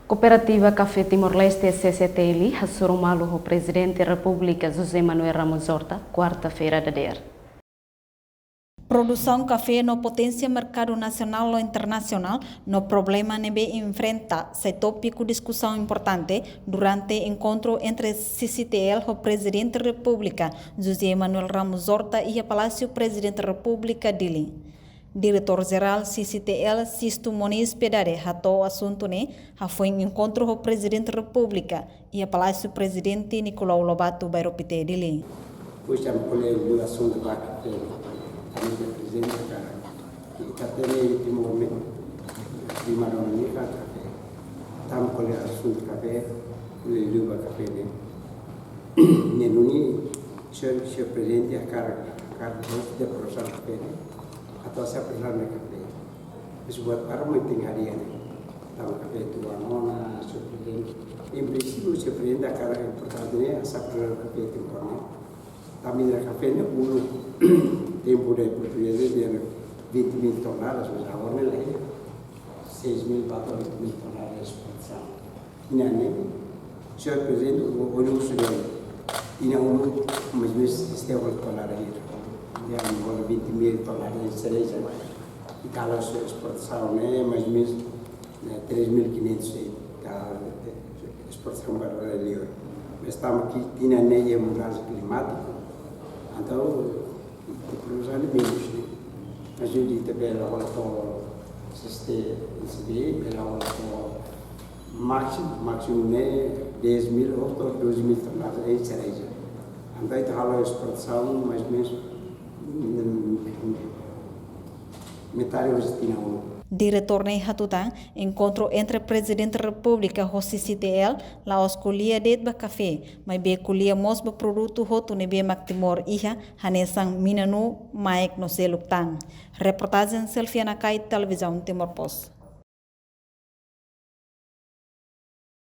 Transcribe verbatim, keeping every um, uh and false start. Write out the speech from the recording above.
Kooperativa Kafé Timor-Leste, C C T L, hasoru malu ho Prezidente Repúblika José Manuel Ramos Horta, kuarta-feira dadeer. Produsaun kafé no poténsia merkadu nasionál no internasionál, no problema ne'ebé enfrenta, sai tópiku diskusaun importante durante enkontru entre C C T L ho Prezidente Repúblika José Manuel Ramos Horta iha Palásiu Prezidente Repúblika, Dili. Diretór Jerál C C T L, Sisto Moniz Pedade, hato'o asuntu ne'e hafoin enkontru ho Prezidente Repúblika iha Palásiu Prezidente Nicolau Lobato, Bairro Pité, Dili. Puxa, ko'alia liu asuntu ba kafé, ami-nia prezidente hakarak, i kafé ne'e iha Timor ne'e, di mana ne'e ka kafé. Tanba ko'alia asuntu kafé, ko'alia liu ba kafé ne'e. Ne'e nune'e, señór, señór prezidente hakarak, hakarak terus de produsaun kafé ne'e, atu asap ilan ne'e kafé. Mas buat para mai tenke hadia ne'e. Tanba kafé tuan ona, señór prezidente. Em princípio, señór prezidente hakarak importante ne'e, asap ilan kafé tuan ona. Tanba iha kafé ne'e uluk, tempu de portugés, iha vinte mil toneladas, mas agora ne'e laiha. Seis mil ba oito mil toneladas de exportasaun. Tinan ne'e, señór prezidente, o, o, o, tinan uluk, mais ou menos, este ano tonelada hira. Iha agora vinte mil toneladas de cereja. I kala sua exportasaun ne'e, mais ou menos, ne'e, três mil e quinhentos e tal, exportasaun ba liur. Mas tanba tinan ne'e iha mudansa klimátika. Entaun, produsaun ne'e menus, ne'e. Mas ita bele hola to'o, se este, se bele hola to'o másimu, másimu ne'e dez mil ou to'o doze mil toneladas de cereja. Entaun ita halo exportasaun, mais ou menos, mm, metade hosi tinan uluk. Diretór ne'e hatutan, enkontru entre Prezidente Repúblika ho C C T L la'ós ko'alia de'it ba kafé, maibé ko'alia mós ba produtu hotu ne'ebé mak Timor iha, hanesan mina-nuu, maek no seluk tan. Reportajen Selviana Kai, Televizaun Timor Post.